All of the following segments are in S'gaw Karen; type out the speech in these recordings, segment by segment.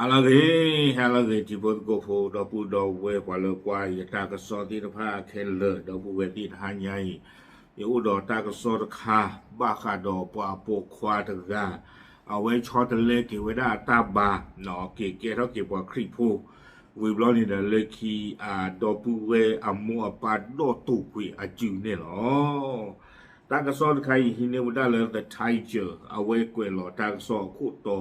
ဟါလၢအဂ့ၤ, ဟါလၢအဂ့ၤ တံၤဖိသကိးဖိ ဒီပုၢ်ဒီဝဲၢ် ပှၤလၢကွၢ်ယတၢ်ကစီၣ်သ့ၣ်တဖၣ်ခဲလၢာ် ဒီပုၢ်ဝဲၢ်သ့ၣ်တဟါညါအံၤ, ယအိၣ်ဒီးတၢ်ကစီၣ်တခါ ဘၣ်ဃးဒီးပှၤပိာ်ခွါတဂၤ, အဝဲဆီတလဲက့ၤဝဲဒၣ်အတၢ်ဘါ, က့ၤကဲထီၣ်က့ၤပှၤခရံာ်ဖိ, ဝံၤဘျီန့ၣ်ဒီး လၢခံအဒီပုၢ်ဝဲၢ်အမိၢ်အပၢ်ဒီးတူာ်ကွံာ်အစုန့ၣ်လီၤ. တၢ်ကစီၣ်တခါအံၤ ဟံးန့ၢ်ဝဲဒၣ်လၢ The Tiger အဝဲကွဲးလီၤတၢ်ကစီၣ်အခိၣ်တီ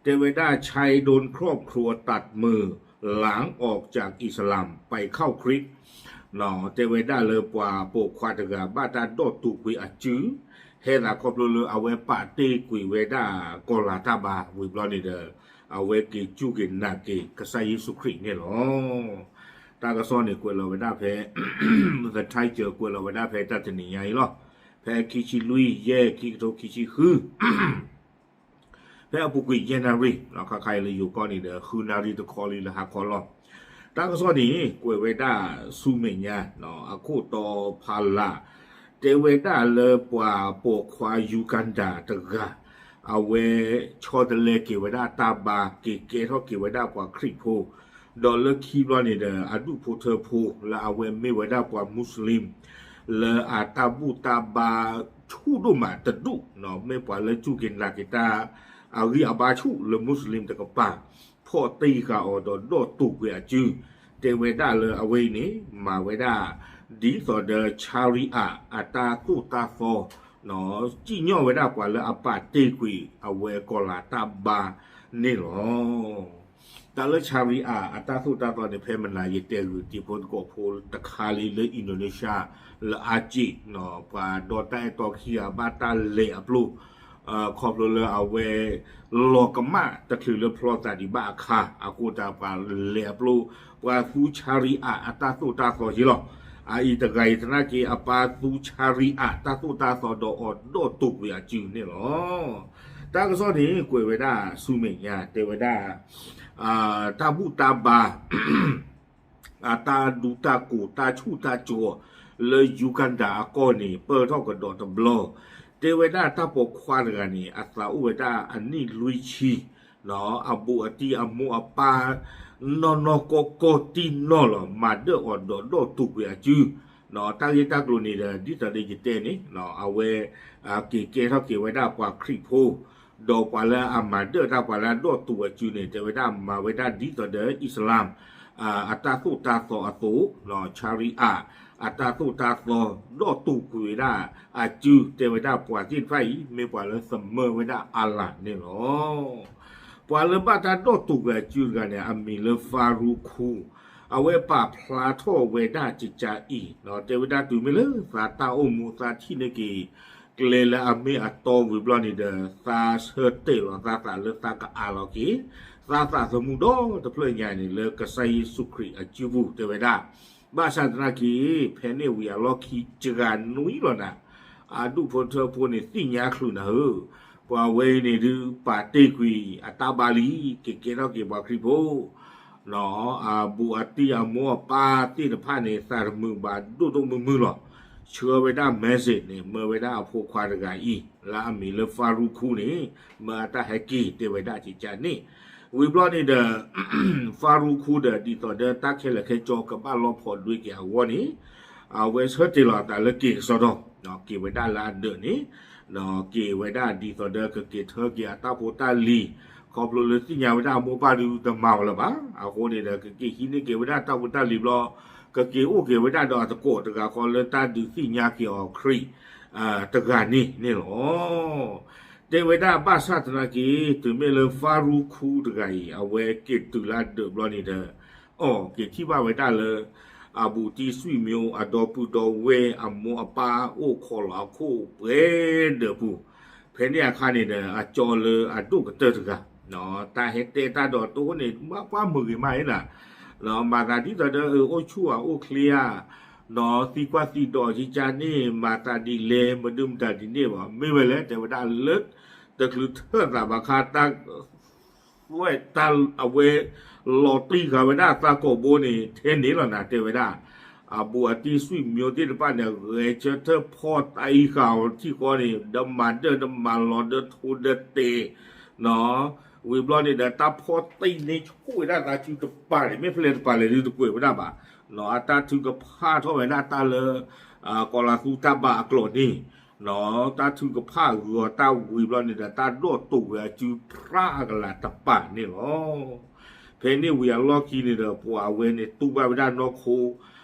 တဲဝဲဒၣ် ชายโดนครอบครัวตัดมือ หลังออกจากอิสลามไปเข้าคริสต์ တဲဝဲဒၣ်လၢပှၤပိာ်ခွါတဂၤ ဘၣ်တၢ်ဒီးတူာ်ကွံာ်အစု, ဟဲသးခီဖျိလၢအဝဲပာ်တ့ၢ်ကွံာ်ဝဲဒၣ်ကီၤလၤတၢ်ဘါ ဝံၤဘျီန့ၣ်ဒီး အဝဲက့ၤစူၢ်က့ၤနာ်က့ၤကစၢ်ယ့ၣ်ၡူးခရံာ်န့ၣ်လီၤ. တၢ်ကစီၣ်န့ၣ်ကွဲးလီၤဝဲဒၣ်ဖဲ The Tiger ကွဲးလီၤဝဲဒၣ်ဖဲတၢ်တနံၤညါအံၤလီၤ. ဖဲခံဆံလွံၢ် ယဲၢ် ခံကထိခံဆံဃု ဖဲအပူၤကွံာ်ယဲၢ်နၣ်ရံၣ် ခါခါအံၤလၢယိၤကီၢ်န့ၣ်ဒီး ဃုနၣ်ရံၣ်တခီလံလၢဟါခီလီၤ. တၢ်ကစီၣ်န့ၣ် ကွဲးဝဲဒၣ်ဆူမဲာ်ညါ အခိၣ်တီဖးလၢ်, တဲဝဲဒၣ်လၢပှၤပိာ်ခွါ Uganda တဂၤ အဝဲဆီတလဲက့ၤဝဲဒၣ်တၢ်ဘါ က့ၤကဲထီၣ်က့ၤဝဲဒၣ်ပှၤခရံာ်ဖိ, ဒီးလၢခံဘျီန့ၣ်ဒီး အဒူၣ်ဖိထၢဖိလၢအဝဲမ့ၢ်ဝဲဒၣ်ပှၤ Muslim လၢအတၢ်ဘူၣ်တၢ်ဘါဆူၣ်ဒိၣ်မးတဒူၣ်, မ့ၢ်ပှၤလၢစူၢ်က့ၤနာ်က့ၤတၢ်အဂံၢ်အဘါဆူၣ်လၢ Muslim တကပၤ, ဖီၣ်တ့ၢ်ဃာ်အီၤဒီးဒီးတူာ်ကွံာ်အစု, တဲဝဲဒၣ်လၢအဝဲအံၤန့ၣ် မၤဝဲဒၣ် ဒ်သိးဒီး Sharia အတၢ်သိၣ်တၢ်သီ စံၣ်ညီၣ်ဝဲဒၣ်ပှၤလၢအပာ်တ့ၢ်ကွံာ်အဝဲကီၤလၤတၢ်ဘါန့ၣ်လီၤ. တၢ်လၢ Sharia အတၢ်သိၣ်တၢ်သီန့ၣ် ဖဲမနၤယတဲဂုာ်တံၤဖိသကိးဖိတခါလံလၢ Indonesia လၢ Aceh ပှၤဒီးတၢ်အဲၣ်တီခံဂၤဘၣ်တၢ်လဲၤအပျိၢ် ခီဖျိလၢအဝဲ လီၤကမၣ်တချုးလၢဖျီသးဒံးဘၣ်အခါ အဃိတၢ်ပှၤလဲၤအပျိၢ် ပှၤသူ Sharia အတၢ်သိၣ်တၢ်သီယ့လီၤ. အအံၤတဂၤအံၤသနာ်က့ အပၢ်သူ Sharia အတၢ်သိၣ်တၢ်သီဒီးအီၤဒီးတူာ်ကွံာ်အစုန့ၣ်လီၤ. တၢ်ကစီၣ်န့ၣ် ကွဲးဝဲဒၣ်ဆူမဲာ်ညါ တဲဝဲဒၣ် တၢ်ဘူၣ်တၢ်ဘါ အတၢ်ဒူတၢ်ကိးတၢ်ဆူၣ်တၢ်ကၠီ လၢ Uganda အကီၢ်န့ၣ် ပၢၢ်ထီၣ်ကဒီးတဘျီ, တဲဝဲဒၣ်တၢ်ပိာ်ခွါတဂၤန့ၣ် အသးအိၣ်ဝဲဒၣ်အနံၣ်လွံၢ်ဆံ, အဘူးအတံၢ်အမိၢ်အပၢ် နီၢ်နီၢ်ကီၢ်ကီၢ်တံၢ်နီၢ်လီၤ မၤဒၢၣ်အီၤဒီးဒီးတူာ်ကွံာ်အစု, တၢ်ဂ့ၢ်တၢ်ကျိၤန့ၣ်ဒီး ဒ်သိးဒီးယတဲန့ၣ် အဝဲ က့ၤကဲထီၣ်က့ၤဝဲဒၣ်ပှၤခရံာ်ဖိ, ဒီးပှၤလၢအမၤဒၢၣ်တၢ်ပှၤလၢအဒီးတူာ်အစုန့ၣ် တဲဝဲဒၣ်မၤဝဲဒၣ်ဒ်သိးဒီး Islam အတၢ်သိၣ်တၢ်သီအသိး, Sharia အတၢ်သိၣ်တၢ်သီ ဒီးတူာ်ကွံာ်ဝဲဒၣ်အစု တဲဝဲဒၣ်ပှၤသ့ၣ်တဖၣ်အံၤ မ့ၢ်ပှၤလၢသမၢဝဲဒၣ်အလၤန့ၣ်လီၤ. ပှၤလၢဘၣ်တၢ်ဒီးတူာ်ကွံာ်အစုတဂၤန့ၣ် အမံၤလၢ Farouk Koo, အဝဲပာ်ဖျါထီၣ်ဝဲဒၣ်ကကါအံၤ, တဲဝဲဒၣ်တုၤမ့ၢ်လၢသးတၢ်အိၣ်မူသးထံၣ်န့ၢ်က့ၤ ကျဲလၢအမ့ၢ်အတီဝံၤဘျီန့ၣ်ဒီး သးဆၢတဲာ်လီၤသးသးလၢသးကအးလီၤက့ၤ သးသးသမူဒီတဖျၢၣ်ညါန့ၣ် လၢကစၢ်ယ့ၣ်ၡူးခရံာ်အစုပူၤ တဲဝဲဒၣ်, ဘၣ်ဆၣ်သနာ်က့ ဖဲန့ၣ်ဝံၤအလီၢ်ခံစှၤနွံလီၤနၤ, အဒူၣ်ဖိထၢဖိန့ၣ်သ့ၣ်ညါချုးနၤဧၢ, ပှၤဝဲအံၤန့ၣ်ဒုးပာ်တ့ၢ်ကွံာ်အတၢ်ဘါလံ, က့ၤကဲထီၣ်က့ၤပှၤခရံာ်ဖိ အဘူးအတံၢ်အမိၢ်အပၢ်သ့ၣ်တဖၣ်န့ၣ် သးတမုာ်ဘၣ်ဒိၣ်ဒိၣ်မုၢ်မုၢ်လီၤ. ဆှၢဝဲဒၣ် message န့ၣ် မၢဝဲဒၣ်အဖိခွါတဂၤအံၤ လၢအမံၤလၢ Farouk Koo န့ၣ် မၢအတၢ်ဟဲက့ၤတဲဝဲဒၣ်ကကါန့ၣ်, ဝံၤဘျီန့ၣ်ဒီး Farouk Koo ဒီး ဒ်သိးဒီးတၢ်ခဲလၢာ်ခဲဆ့ကဘၣ်လီၤဖီၣ်ဒွဲက့ၤအဂီၢ်န့ၣ် အဝဲဆၢတဲာ်လီၤအသးလၢက့ၤကစီဒီ, က့ၤဝဲဒၣ်လၢအဒၢးန့ၣ်, က့ၤဝဲဒၣ်ဒ်သိးဒီးကက့ၤထၢက့ၤအတၢ်ဖိတၢ်လံၤ, ခီဖျိလၢသ့ၣ်ညါဝဲဒၣ်အမိၢ်ပၢ်ဒုးတမၤအီၤလၢၤဘၣ်. အဃိန့ၣ်ဒီး ကက့ၤဟံးန့ၢ်က့ၤဝဲဒၣ်တၢ်ဖိတၢ်လံၤဘျီ, ကက့ၤအိၣ်က့ၤဝဲဒၣ်ဒီးအသကိးတဂၤဃီလၢတၢ်ဒုးသ့ၣ်ညါက့ၤအီၤခရံာ် တဂၤန့ၣ်န့ၣ်လီၤ. တဲဝဲဒၣ်ဘၣ်ဆၣ်သနာ်က့ တုၤမ့ၢ်လၢ Farouk Koo တဂၤအံၤ အဝဲက့ၤတုၤလၢအဒၢးဘျီန့ၣ်ဒီး အီၤက့ၤထံၣ်ဘၣ်ဝဲဒၣ်လၢ အဘူးတံၢ် ဆွေမျိုး အဒီပုၢ်ဒီဝဲၢ်အမိၢ်အပၢ်အိၣ်ခိးလီၤအခိၣ်ပှဲၤဒၢးပူၤ, ဖဲန့ၣ်အခါန့ၣ်ဒီး အကၠီလၢအဒိၣ်ကတၢၢ်တဂၤ တၢ်ဟဲတဲတၢ်ဒီးတိၢ်န့ၣ် ပှၤမုာ်ဂ့ၤမးအံၤနၤ, မၤသးဒ်သိးဒီးအိၣ်ဆူၣ်အအိၣ်ချ့ဧါ, သံကွၢ်သံဒိးကကါန့ၣ် မၤသးဒ်လဲၣ် မဒုမတၤဒ်န့ၣ်ဘၣ်, မ့ၢ်ဝဲလဲၣ် တဲဝဲဒၣ်လၢ တချုးထၢၣ်သးဘၣ်ခါတၢ် ဝဲတၢ်အဝဲ လီၤတံၢ်ဃာ်ဝဲဒၣ်သးကိာ်ဘိန့ၣ် ထဲန့ၣ်လီၤနၤ တဲဝဲဒၣ်, အဘူးအတံၢ် ဆွေမျိုး သ့ၣ်တဖၣ်န့ၣ် ဂဲၤဆၢထၢၣ်ဖီၣ်တံၢ်ဃာ်အီၤထံၣ်ဃီန့ၣ် ဒီးမၤဒၢၣ်ဒီးမၤလီၤဒီးထိဒီးတဲာ်, ဝံၤဘျီန့ၣ်ဒီး တၢ်ဖီၣ်တံၢ်န့ၢ်ဆိၣ်ဝဲဒၣ်သးစုတပၤန့ၣ် မ့ၢ်ဖဲလဲၣ်တပၤလဲၣ်ဒုးတကွဲးဝဲဒၣ်ဘၣ်. အတၢ်ထုကဖၣ်ထီၣ်ဝဲဒၣ်တၢ်လၢ ကီၤလၤသူတၢ်ဘါအကျိာ်န့ၣ် တၢ်ထုကဖၣ်ဂုၤအီၤတၢ်ဝံၤဘျီန့ၣ်ဒီး တၢ်ဒိၣ်တုာ်ဝဲအစုဖြးအကလးတပၤန့ၣ်လီၤ. ဖဲန့ၣ်ဝံၤအလီၢ်ခံန့ၣ်ဒီး ပှၤအဝဲန့ၣ်တူၢ်ဘၣ်ဝဲဒၣ်နီၢ်ခိ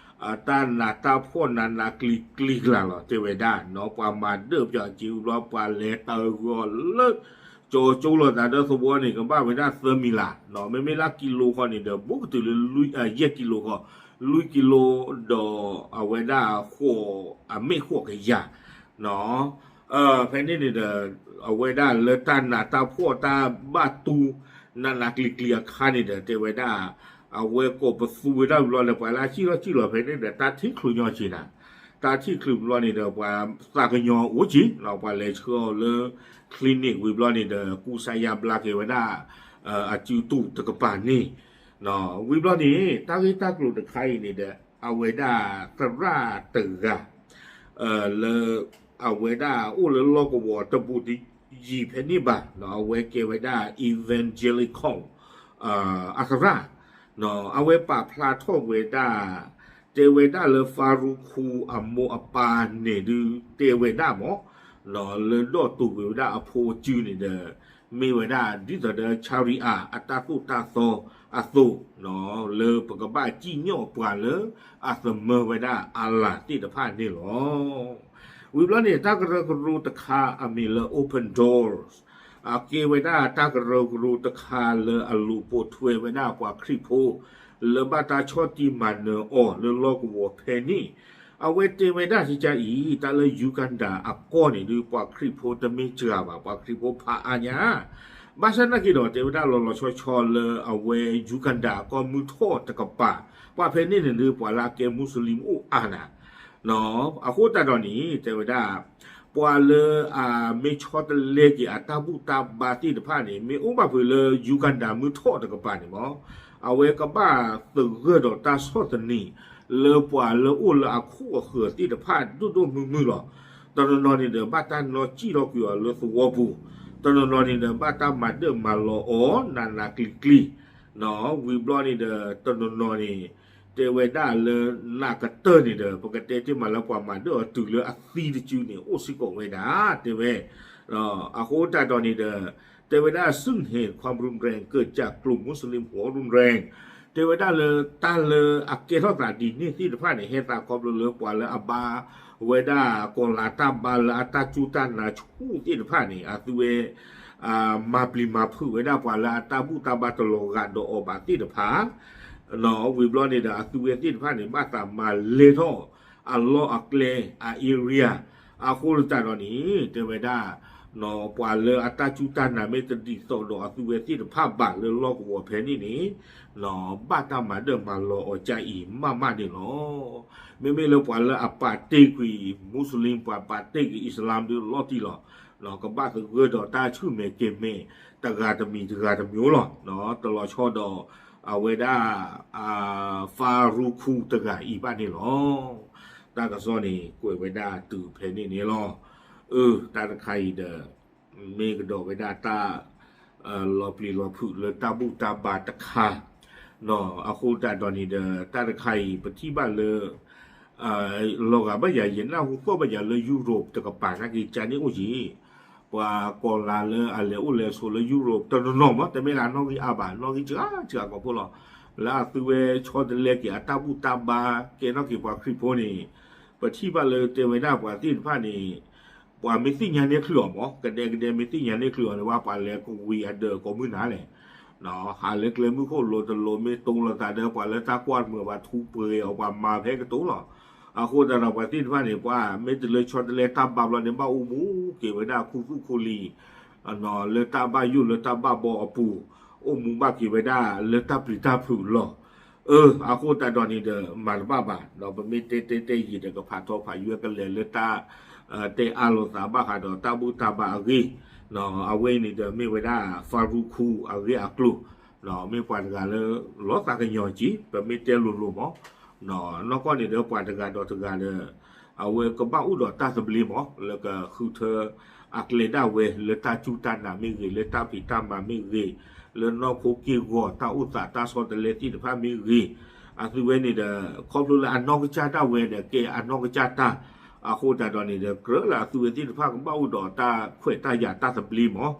တၢ်နးတၢ်ဖှီၣ်နးနးကျံၤကျံၤကျါလီၤ တဲဝဲဒၣ်နီၤ. ပှၤမၤဒၢၣ်ပၠးစ့ဝံၤဘျီ ပှၤလဲၤတၢ်ဂီၤလၢ ကၠီကၠိလီၤသးဒီးသဝီန့ၣ် ကဘၣ်ဝဲဒၣ်သၢမံၤလးနီၤ. မ့မ့ၢ်လၢကံလိခီန့ၣ်ဒီး ဘူးကတုၤလၢ ယဲၢ်ကံလိခီ, လွံၢ်ကံလိဒီး အဝဲဒၣ်ဃိး အမဲာ်ဃိးကယၤ ဖဲန့ၣ်န့ၣ်ဒီး အဝဲဒၣ်လၢတၢ်နးတၢ်ဖှီၣ်တၢ်ဘၣ်တူၢ် နးနးကျံၤကျံၤအခါန့ၣ်ဒီး တဲဝဲဒၣ် အဝဲကိးပသူဝဲဒၣ်ဘျီဒီး ပှၤလၢအစံၣ်ထီၣ်စံၣ်လီၤဖဲန့ၣ်ဒီး တၢ်ထံၣ်ချုးညီက့ၤနၤ, တၢ်ထံၣ်ချုးဘျီန့ၣ်ဒီး ပှၤသးကညီၤအိၣ်က့ၤနီၤ. ပှၤလဲၤဆှၢအီၤလၢ clinic ဝံၤဘျီန့ၣ်ဒီး ကူစါယါဘျါက့ၤဝဲဒၣ် အစုတူၢ်တကပၤန့ၣ် ဝံၤဘျီန့ၣ် တၢ်ဂ့ၢ်တၢ်ကျိၤတခါအံၤန့ၣ်ဒီး အဝဲဒၣ်သရၣ်တဂၤ လၢ အဝဲဒၣ်အိၣ်လၢလီၢ်ကဝီၤတဘူးတယံၤဖဲန့ၣ်ဘၣ်, အဝဲကဲဝဲဒၣ် Evangelical အသရၣ်, အဝဲပာ်ဖျါထီၣ်ဝဲဒၣ် တဲဝဲဒၣ်လၢ ဖါရူခူအမိၢ်အပၢ်န့ၣ်ဒုး တဲဝဲဒၣ်မး လၢဒိၣ်တုာ်ကွံာ်ဝဲဒၣ်အဖိအစုန့ၣ်ဒီး မ့ၢ်ဝဲဒၣ်ဒ်သိးဒီး Sharia အတၢ်သိၣ်တၢ်သီအသိး လၢပကဘၣ်စံၣ်ညီၣ်ပှၤလၢအသမၢဝဲဒၣ် Allah သ့ၣ်တဖၣ်န့ၣ်လီၤ. ဝံၤဘျီန့ၣ် တၢ်ကရၢကရိတခါအမံၤလၢ Open Doors အကဲဝဲဒၣ်တၢ်ကရၢကရိတခါလၢအလူၤပိာ်ထွဲဝဲဒၣ်ပှၤခရံာ်ဖိ လၢဘၣ်တၢ်ဆီၣ်တံၢ်မၤနၢၤအီၤလၢလီၢ်ကဝီၤဖဲန့ၣ် အဝဲတဲဝဲဒၣ်ကကါအံၤ တၢ်လၢ Uganda အကီၢ်န့ၣ်ဒုး ပှၤခရံာ်ဖိတမ့ၢ်စှၤဘၣ်, ပှၤခရံာ်ဖိဖးအါညါ ဘၣ်ဆၣ်နာ်က့ဒီး တဲဝဲဒၣ်လီၤလီၤဆီဆီလၢအဝဲ Uganda အကီၢ်မုၢ်ထီၣ်တကပၤ ပှၤဖဲန့ၣ်န့ၣ်ဒုး ပှၤလၢအကဲမူစလံအိၣ်အါနၤ အဃိသတးဒီးန့ၣ် တဲဝဲဒၣ် ပှၤလၢအမ့ၢ်ဆီတလဲက့ၤအတၢ်ဘူၣ်တၢ်ဘါသ့ၣ်တဖၣ်န့ၣ် မ့ၢ်အိၣ်ဘၣ်ဖုးလၢ Uganda မုၢ်ထီၣ်တကပၤန့ၣ်မး အဝဲကဘၣ်သဂၢၢ်ဒီးတၢ်ဆီၣ်သနံး လၢပှၤလၢအိၣ်လၢအခိၣ်အဃၢၤသ့ၣ်တဖၣ်ဒိၣ်ဒိၣ်မုၢ်မုၢ်လီၤ. တနီၤနီၤန့ၣ်ဒီး ဘၣ်တၢ်နီၣ်စံၣ်ထီၣ်ကွံာ်အီၤလၢသဝီပူၤ, တနီၤနီၤန့ၣ်ဒီး ဘၣ်တၢ်မၤဒၢၣ်မၤလီၤအီၤ နးနးကျံၤကျံၤ ဝံၤဘျီန့ၣ်ဒီး တနီၤနီၤန့ၣ် တဲဝဲဒၣ်လၢနးကတၢၢ်န့ၣ်ဒီး ပကတဲတ့ၢ်မးလၢပှၤမၤဒၢၣ်အီၤတုၤလၢအသံတစုန့ၣ် အိၣ်စ့ၢ်ကီးဝဲဒၣ် တဲဝဲ အဃိသတးဒီးန့ၣ်ဒီး တဲဝဲဒၣ် ซึ่งเหตุความรุนแรงเกิดจากกลุ่มมุสลิมหัวรุนแรง တဲဝဲဒၣ်လၢတၢ်လၢအကဲထီၣ်သးဒ်န့ၣ်သ့ၣ်တဖၣ်န့ၣ် ဟဲသးခီဖျိလၢပှၤလၢအဘါဝဲဒၣ်ကီၤလၤတၢ်ဘါလၢအတၢ်စူၢ်တၢ်နာ်ဆူၣ်သ့ၣ်တဖၣ်န့ၣ် အသုဝဲ မၤပျံၤမၤဖုးဝဲဒၣ်ပှၤလၢအတၢ်ဘူၣ်တၢ်ဘါတလီၤဂာ်ဒီးအီၤဘၣ်သ့ၣ်တဖၣ် ဝံၤဘျီန့ၣ်ဒီး အသုဝဲသ့ၣ်တဖၣ်န့ၣ် ဘၣ်သးမၤလဲၢ်ထီၣ်အလီၢ်အကျဲ အ area အဃိသတးဒီးန့ၣ် တဲဝဲဒၣ် ပှၤလၢအတၢ်စူၢ်တၢ်နာ်မ့ၢ်တဒ်သိးဒီးအသုဝဲသ့ၣ်တဖၣ်ဘၣ်လၢလီၢ်ကဝီၤဖဲန့ၣ်န့ၣ် ဘၣ်တၢ်မၤဒၢၣ်မၤလီၤအီၤကအံၤမးမးန့ၣ်လီၤ. မ့မ့ၢ်လၢပှၤလၢအပာ်တ့ၢ်ကွံာ် Muslim ပှၤပာ်တ့ၢ်ကွံာ် Islam ဒုးလီၤတံၢ်လီၤ. ကဘၣ်သဂၢၢ်ဒီးတၢ်ဆူၣ်မဲာ်ကဲၤမဲာ် တဂၤတမံၤတဂၤတမံၤလီၤ. တလီၤဆီဒီးအဝဲဒၣ် ဖါရူခူတဂၤအံၤဘၣ်န့ၣ်လီၤ. တၢ်ကစီၣ်န့ၣ် ကွဲးဝဲဒၣ်တုၤဖဲန့ၣ်န့ၣ်လီၤ. အၢ တၢ်တခါအံၤဒီး မ့ၢ်ကဒီးဝဲဒၣ်တၢ် လီၤပျံၤလီၤဖုးလၢတၢ်ဘူၣ်တၢ်ဘါတခါ အဃိသတးဒီးန့ၣ်ဒီး တၢ်တခါအံၤ ပထံၣ်ဘၣ်လၢ လီၤဂာ်ဘၣ်ယၤ ယနၢ်ဟူသီၣ်ဘၣ်ယၤလၢ Europe တကပၤနာ်က့ ကန့ၣ်အိၣ်က့ၤ ပှၤကီၤလၤလၢအလဲၤအိၣ်လဲၤဆိးလၢ Europe တနီၤနီၤမး တမ့ၢ်လၢအနီၣ်ဂံၢ်အါဘၣ် နီၣ်ဂံၢ်စှၤစှၤကိးဖိလီၤ. လၢအသုဝဲဆီတလဲက့ၤအတၢ်ဘူၣ်တၢ်ဘါ ကဲထီၣ်က့ၤပှၤခရံာ်ဖိန့ၣ် ပထံၣ်ဘၣ်လၢတဲဝဲဒၣ်ပှၤသ့ၣ်တဖၣ်န့ၣ် ပှၤမ့ၢ်သ့ၣ်ညါန့ၢ်ချုးအီၤမး ကဒဲကဒဲမ့ၢ်သ့ၣ်ညါန့ၢ်ချုးအီၤန့ၣ် ဝဲပှၤလဲၤကဝံၤအဒၢးကိးမုၢ်နၤလဲၣ် ဟးလၢကျဲမုၢ်ခိၣ်လိၤတလိၤ မ့ၢ်တိလိာ်သးဒီးပှၤလၢတၢ်ကွၢ်မုာ်ဘၣ်ထူပှဲၤအီၤ ပှၤမၤဖဲကတိၤလီၤ. အဃိသတးဒီးပှၤသ့ၣ်တဖၣ်န့ၣ် ပှၤမ့ၢ်တလၢဆီတလဲတၢ်ဘါဘျီန့ၣ် ဘၣ်အိၣ်မူက့ၤဝဲဒၣ်ခူသူၣ်ခူလံၤ လၢတၢ်ဘၣ်ယိၣ်လၢတၢ်ဘၣ်ဘီအပူၤ အိၣ်မူဘၣ်က့ၤဝဲဒၣ်လၢတၢ်ပျံၤတၢ်ဖုးလီၤ. အၢ အဃိသတးဒီးန့ၣ်ဒီး မၤတဘၣ်ဘၣ် ဒီးပမ့ၢ်တဲတဲတဲယံာ်ဒီးကဖးထီဖးယွဲၢ်ကလဲၤလၢတၢ် တဲအါလိာ်သးဘၣ်ဃးဒီးတၢ်ဘူၣ်တၢ်ဘါအဂ့ၢ် အဝဲအံၤန့ၣ်ဒီးမ့ၢ်ဝဲဒၣ် ဖါရူခူအဂ့ၢ်အကျိၤ မ့ၢ်ပှၤတဂၤလၢ လီၤသးကညီၤက့ၤ ပမ့ၢ်တဲလိၤလိၤမး နီၢ်ကီၢ်န့ၣ်ဒီးပှၤတဂၤဒီးတဂၤဒီး အဝဲကဘၣ်အိၣ်ဒီးတၢ်သဘျ့မး လၢကဃုထၢအကျဲဒၣ်ဝဲ လၢတၢ်စူၢ်တၢ်နာ်မ့ၢ်ဂ့ၤ, လၢတၢ်ဖံးတၢ်မၤမ့ၢ်ဂ့ၤ, လၢနီၢ်ခိက့ၢ်ဂီၤတၢ်အိၣ်သးတၢ်ဆီတလဲသ့ၣ်တဖၣ်မ့ၢ်ဂ့ၤ, အသုဝဲန့ၣ်ဒီး ခီဖျိလၢအနီၢ်ကစၢ်ဒၣ်ဝဲဒီး ကဲအနီၢ်ကစၢ်တၢ်, အဃိသတးဒီးန့ၣ်ဒီး ကြၢးလၢအသုဝဲသ့ၣ်တဖၣ်ကဘၣ်အိၣ်ဒီးတၢ်ခွဲးတၢ်ယာ်တၢ်သဘျ့မး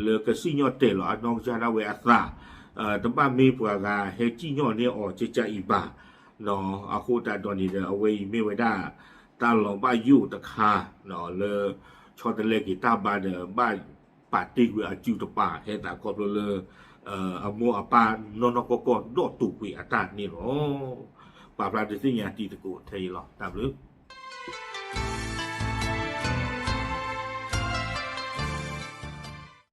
လၢကစံၣ်ညီၣ်တဲာ်လီၤအနီၢ်ကစၢ်ဒၣ်ဝဲအသး, တဘၣ်မ့ၢ်ပှၤဂၤဟဲစံၣ်ညီၣ်န့ၢ်အီၤကကါအံၤဘၣ်. အဃိသတးဒီးန့ၣ်ဒီး အဝဲအံၤမ့ၢ်ဝဲဒၣ် တၢ်လီၤဘၣ်ယိၣ်တခါ လၢဆီတလဲက့ၤတၢ်ဘါဒီး ဘၣ်ပာ်တ့ၢ်ကွံာ်အစုတပၤ ဟဲသးခီဖျိလၢ အမိၢ်အပၢ်နီၢ်နီၢ်ကီၢ်ကီၢ်ဒီးတိာ်ကွံာ်အတၢ်န့ၣ်လီၤ. ပာ်ဖျါဒုးသ့ၣ်ညါတံၤသကိးထဲအံၤလီၤ. တၢ်ဘျုး